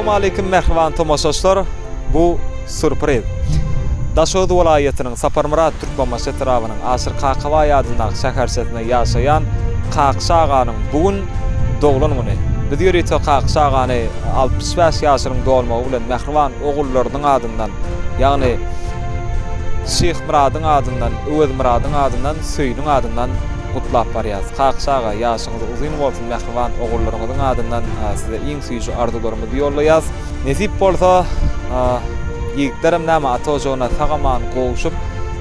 Essalawmaleýkim mähriban tomaşaçylar! Bu sýurpriz. Daşoguz welaýatynyň Saparmyrat Türkmenbaşy etrabynyň Aşyr Kakabaý adyndaky şäherçesinde ýaşaýan Kakşy aganyň bu gün doglan güni. Biz ýörite Kakşy agany 65 ýaşynyň dolmagy bilen mähriban ogullarynyň adyndan, ýagny Şyhmyradyň adyndan, Öwezmyradyň adyndan, Söýüniň adyndan gutlap barýas. Kakşy aga, ýaşyňyz uzyn bolsun, mähriban ogullaryňyzyň adyndan size iň süýji arzuwlarymyzy ýollaýas. Nesip bolsa, ýigitlerem näme ata ojagyna sag-aman gowşup,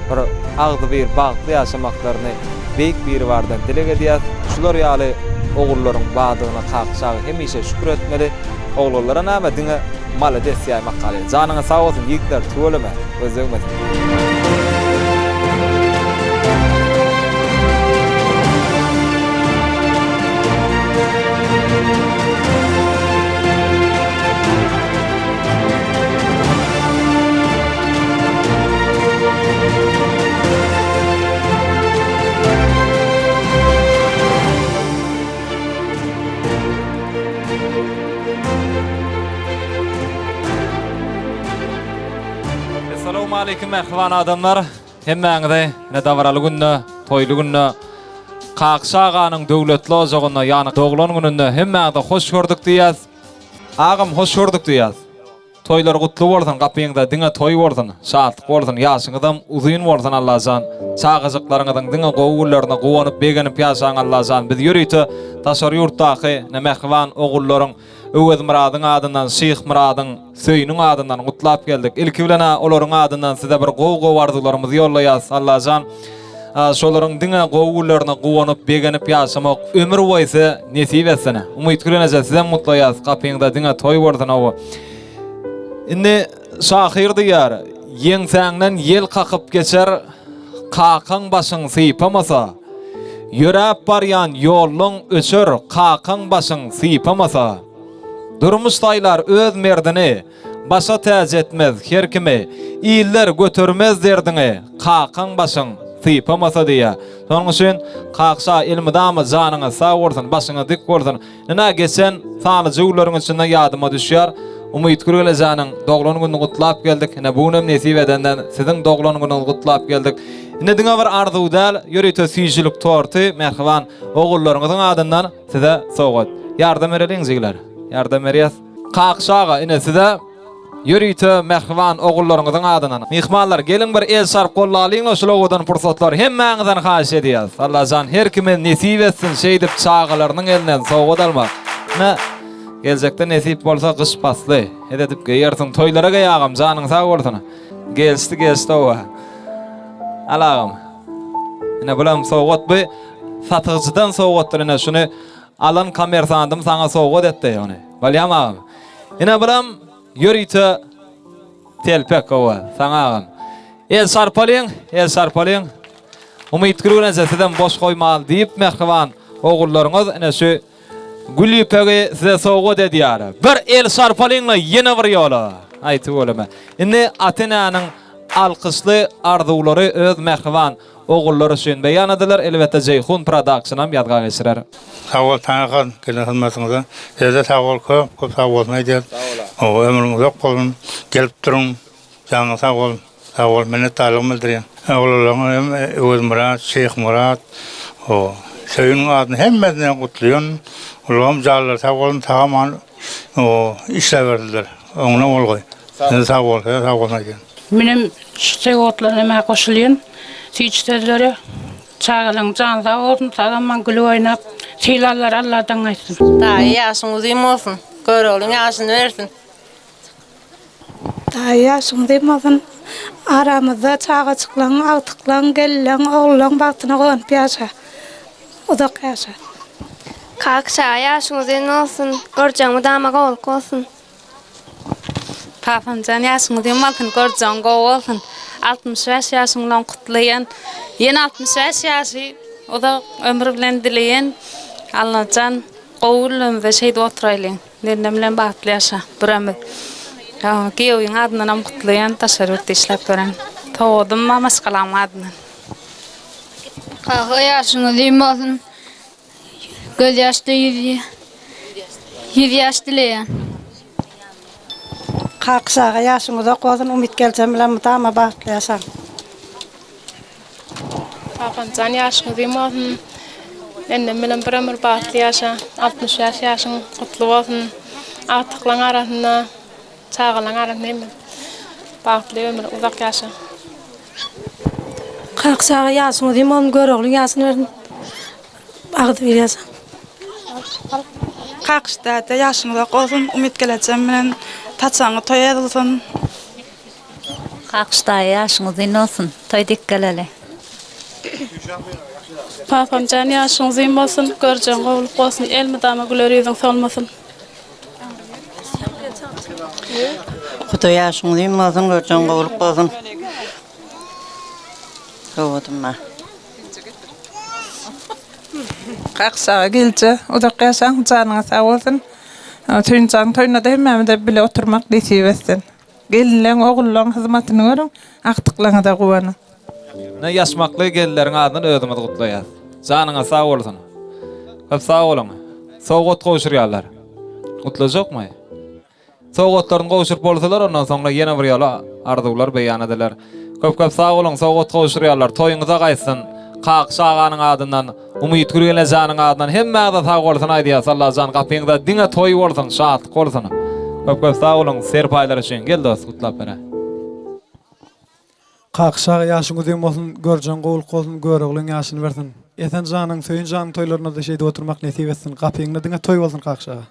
bir agzybir, bagtly ýaşamaklaryny Beýik Biribardan dileg edýäs. Şular ýaly ogullaryň bardygyna Kakşy aga hemişe şükür etmeli. Oglanlara näme diňe malades diýäýmek galýar. Janyňyz sag bolsun ýigitler tüweleme, göz degmesin. Essalawmaleýkim mähriban adamlar. Hemmäňizi ine dabaraly günde, toýly günde Kakşy aganyň döwletli ojagynda, ýagny doglan gününde hemmäňizi hoş gördük diýýäs. Agam hoş gördük diýýäs. Toýlar gutly bolsun gapyňda diňe toý bolsun şatlyk bolsun ýaşyňyzam uzyn bolsun Allajan çagajyklaryňyzyň diňe gowy günlerine guwanyp begenip ýaşaň Allajan biz ýörite daşary ýurtdaky ine mähriban ogullaryň Öwezmyradyň adyndan Şyhmyradyň Söýüniň adyndan gutlap geldik ilki bilenä olaryň adyndan size bir gowy gowy arzuwlarymyzy ýollaýas Allajan şolaryň diňe gowy günlerine guwanyp begenip ýaşamak ömür boýy size nesip etsin. Umytgül eneje sizem gutlaýas gapyňda diňe toý bolsun hawa. Indi şahyr diýýär, ýeňsäňden ýel kakyp geçer, kakaň başyň sypamasa, ýöräp barýan ýollaň öçer, kakaň başyň sypamasa. Durmuş saýlar öz merdini, Başa täç etmez her kimi, Iller götermez derdiňi, Kakaň başyň sypamasa diýýär. Şonuň üçin Kakşa elmydama janyňyz sag bolsun, başyňyz dik bolsun. Ynha geçen sanlyja günleriň içinde ýadyma düşýär, Umytgül gelejäniň doglan gününi gutlap geldik. Ine bu günem nesip edenden siziň doglan günüňizi gutlap geldik. Indi diňe bir arzuw däl, ýörite süýjülik torty mähriban ogullaryňyzyň adyndan size sowgat. Ýardam bereliň jigiler. Ýardam berýäs. Kakşy aga, ine size ýörite mähriban ogullaryňyzyň adyndan. Myhmanlar, geliň bir el çarp gollalyň-la şul owadan pursatlary hemmäňizden haýyş edýäs. Allajan her kime nesip etsin şeýdip çagalarynyň elinden sowgat almak. Ine, geljekde nesip bolsa gyş pasly, het edip geýersiň. Toýlara geý agam, janyň sag bolsun. Gelişdi, gelişdi owa. Al agam. Ine bulam sowgat bu satyjydan sowgatdyr ine şuny Alan kommersantym saňa sowgat etdi ony. Bolýamy agam? Ine bulam ýörite telpek gowy saňa agam. El çarpalyň, el çarpalyň. Umyt Gürgenje sizem boş goýmaly diýip mähriban ogullaryňyz ine şu gül ýüpegi size sowgat edýär. Bir el çarpalyňla ýene bir ýola. Aý tüweleme. Indi ata-enäniň alkyşly arzuwlary öz mähriban Ogullar üçin beýan ediler, elbetde Jeýhun Productionam ýazga geçirer. Sag bol Taňrykan gelen hyzmatyňyza size sag bol köp köp sag bolsun aýdýas oba ömrüň uzak bolsun gelip duruň janyň sag bol sag bol minnetdarlygymy bildirýän oglanlaryň hem Öwezmyrat Şyhmyrat o Söýüniň adyna hemmesine gutlaýan olaram janlary sag bolsun sag aman o işläbersinler oňuna bolgaý size sag bol size sag bolsun aýdýan. Menem şu sowgatlara nämä goşulýan. Süýji sözlere çagalaň jany sag bolsun, sag aman gülüp oýnap, sylarlar Alladan gaýtsyn. Daýy ýaşyň uzyn bolsun. Göroglyň ýaşyny bersin. Daýy ýaşyň uzyn bolsun. Aramyzda çagajyklaň, agtyklaň, gelinleň, ogullaň bagtyna guwanyp ýaşa. Uzak ýaşa. Kaka çaga ýaşyň uzyn bolsun. Görjegiň mydama gowulyk bolsun. Kakamjan ýaşyň uzyn bolsun, görjegiň gowy bolsun. 65 ýaşyň bilen gutlaýan. Ýene 65 ýaşy uzak ömür bilen dileýän. Allajan gowy günlerimizde şeýdip oturaýlyň. Nenem bilen bagtly ýaşa bir ömür. Giýewiň adyndanam gutlaýan daşary ýurtda işläp ýören. Sowgadym bar maşgalamyň adyndan. Kaka ýaşyň uzyn bolsun. Göz ýaşda ýüz ýaş dileýän. Kakyş aga ýaşyň uzak bolsun Umyt geljen bilen mydama bagtly ýaşaň. Kakamjan ýaşyň uzyn bolsun. Enem bilen bir ömür bagtly ýaşa. 65 ýaşyň gutly bolsun. Agtyklaň arasynda, çagalaň arasynda hemme bagtly ömür uzak ýaşa. Kakyş aga ýaşyň uzyn bolsun Göroglyň ýaşyny bersin agzybir ýaşaň. Kakyş däde ýaşyň uzak bolsun Umyt gelejem bilen taçaňy toý edilsin. Kakyş daýy ýaşyň uzyn bolsun toý dik geleli. Papamjan ýaşyň uzyn bolsun görjegiň gowulyk bolsun elmydama güler ýüzüň solmasyn. Hudaý ýaşyň uzyn bolsun görjegiň gowulyk bolsun. Sowadym ma. Kakyş aga gelje uzak ýaşaň janyňyz sag bolsun. Söýünjanyň toýunda-da hemmämize bile oturmak nesip etsin. Gelinleň ogullaň hyzmatyny görüň, agtyklaňyza guwanyň. Ine ýaşmakly gelinleriň adyndan özümiz gutlaýas. Janyňyz sag bolsun. Köp sag boluň. Sowgat gowşurýarlar. Gutlajakmy? Sowgatlaryny gowşuryp bolsalar ondan soňra ýene bir ýola arzuwlar beýan ediler. Köp köp sag boluň sowgat gowşurýarlar. Toýuňyza gaýtsyn. Kakyş aganyň adyndan, Umytgül gelnejanyň adyndan hemmäňize sag bolsun aýdýas Allajan gapyňyzda diňe toý bolsun, şatlyk bolsun. Köp köp sag boluň serpaýlar üçin. Gel dost gutlap bere. Kakyş aga ýaşyň uzyn bolsun görjeň gowulyk bolsun Göroglyň ýaşyny bersin. Esen janyň Söýün janyň toýlarynada şeýdip oturmak nesip etsin gapyňda diňe toý bolsun Kakyş aga.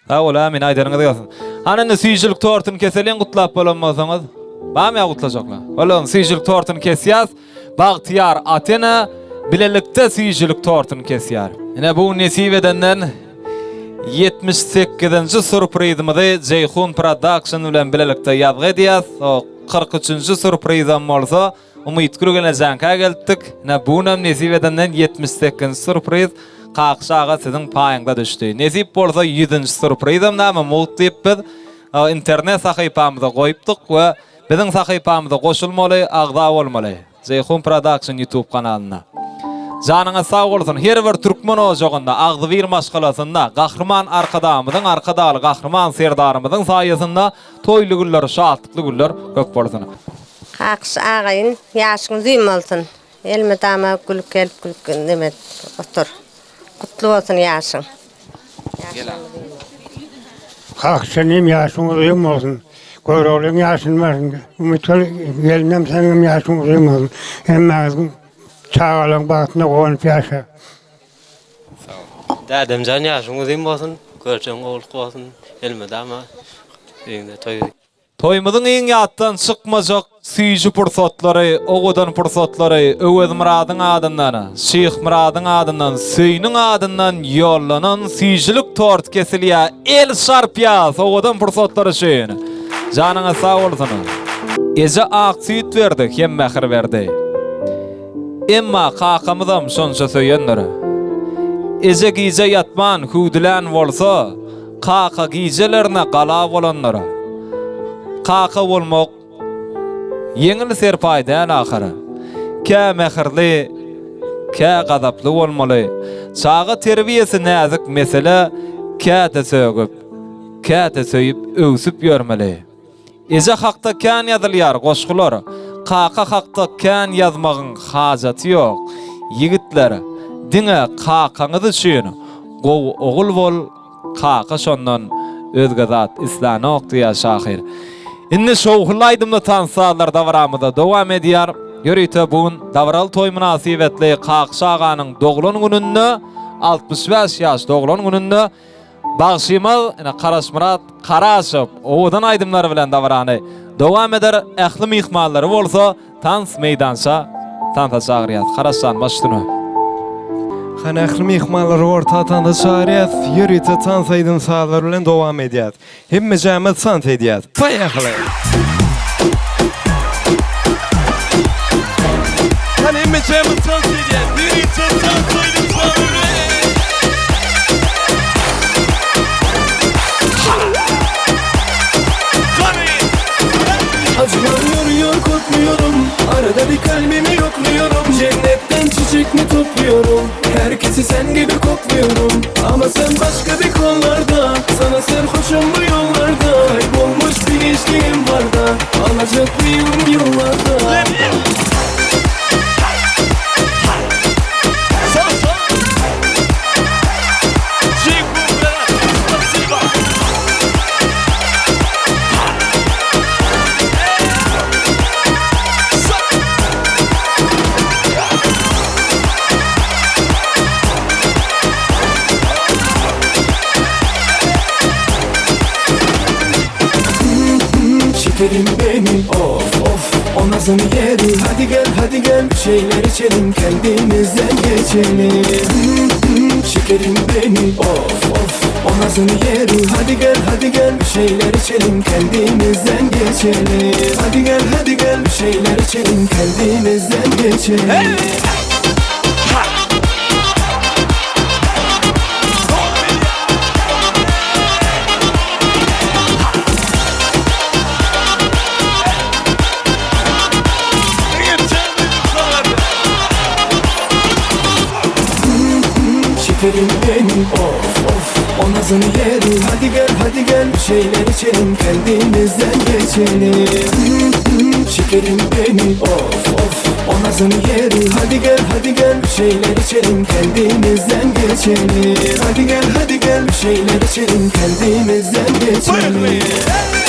Sag bol ämin aýdanyňyz gelsin. Hany indi süýjülik tortuny keseliň gutlap bolan bolsaňyz. Barmy ýa gutlajaklar? Bolon süýjülik tortuny kesýäs. Bagtyýar Atena bilelikde süýjülik tortuny kesýär. Ine bu nesip edenden 78-nji surprizimizi Jeýhun Production bilen bilelikde ýazgy edýäs. O 43-nji surprizem bolsa Umytgül gelnejeňkä gelipdik. Ine bu günem nesip edenden 78-nji surpriz Kakyş aga siziň paýyňyza düşdi. Nesip bolsa ýüzünji surprizem näme mugt diýip biz internet sahypamyza goýupdyk we biziň sahypamyza goşulmaly, agza bolmaly. Jeýhun Production YouTube kanalyna. Janyňyz sag bolsun. Her bir türkmen ojagynda, agzybir maşgalasynda Gahryman Arkadagymyzyň, Arkadagly Gahryman Serdarymyzyň saýasynda toýly günler, şatlykly günler köp bolsun. Kakyş agaýyn ýaşyň uzyn bolsun. Elmydama gülüp gelip gülüp neme otur. Gutly bolsun ýaşyň. Kakyş inim ýaşyň uzyn bolsun. Göroglyň ýaşyny bersin. Umytgül gelinem seniňem ýaşyň uzyn bolsun. Hemmäňiziň çagalaryň bagtyna guwanyp ýaşa. Dädemjan ýaşyň uzyn bolsun, görjegiň gowulyk bolsun, elmydama öýüňde toý. Toýumyzyň iň ýatdan çykmajak süýji pursatlary, owadan pursatlary Öwezmyradyň adyndan, Şyhmyradyň adyndan, Söýüniň adyndan ýollanan süýjülik tort kesilýär. El çarpýas owadan pursatlar üçin. Janyňyz sag bolsun. Eje ak süýt berdi hem mähir berdi. Emma kakamyzam şonça söýendir. Eje gije ýatman hüwdülän bolsa, Kaka gijelerine gala bolandyr. Kaka bolmak ýeňil serpaý däl ahyr. Kä mähirli, kä gazaply bolmaly. Çaga terbiýesi näzik mesele, käte sögüp, käte söýüp öwsüp ýörmeli. Eje hakda kän ýazylýar goşgular, kaka hakda kän ýazmagyň hajaty ýok. Ýigitler, diňe kakaňyz üçin gowy ogul bol, kaka şondan özge zat islänok diýýär şahyr. Indi şowhunly aýdymly tans sazlar dabaramyzda dowam edýär. Ýörite bu gün dabaraly toý mynasybetli Kakyş aganyň doglan gününde, 65 ýaş doglan gününde Bagşymyz ine Karaşmyrat Karaşow owadan aýdymlary bilen dabarany dowam eder, ähli myhmanlary bolsa tans meýdança tansa çagyrýas. Karaşjan baş üstüne. Hany ähli myhmanlary orta tansa çagyrýas, ýörite tans aýdym sazlary bilen dowam edýäs. Hemmejämiz tans edýäs. Poýehali! Hany hemmejämiz tans edýäs. Ýörite tans aýdym sazlary. Acılar yoruyor korkmuyorum Arada bir kalbimi yokluyorum Cennetten çiçek mi topluyorum Herkesi sen gibi kokluyorum Ama sen başka bir konularda Sana sarhoşum bu yollarda Kaybolmuş. Şekerim benim of of o nazını yerim Hadi gel hadi gel bir şeyler içelim kendimizden geçelim Hmm, hmm, Şekerim benim of of o nazını yerim Hadi gel hadi gel bir şeyler içelim kendimizden geçelim Hadi gel hadi gel bir şeyler içelim kendimizden geçelim Şekerim benim of of o nazını yerim Hadi gel hadi gel bir şeyler içelim kendimizden geçelim Hmm, hmm, Şekerim benim of of o nazını yerim Hadi gel hadi gel bir şeyler içelim kendimizden geçelim Hadi gel hadi gel bir şeyler içelim kendimizden geçelim.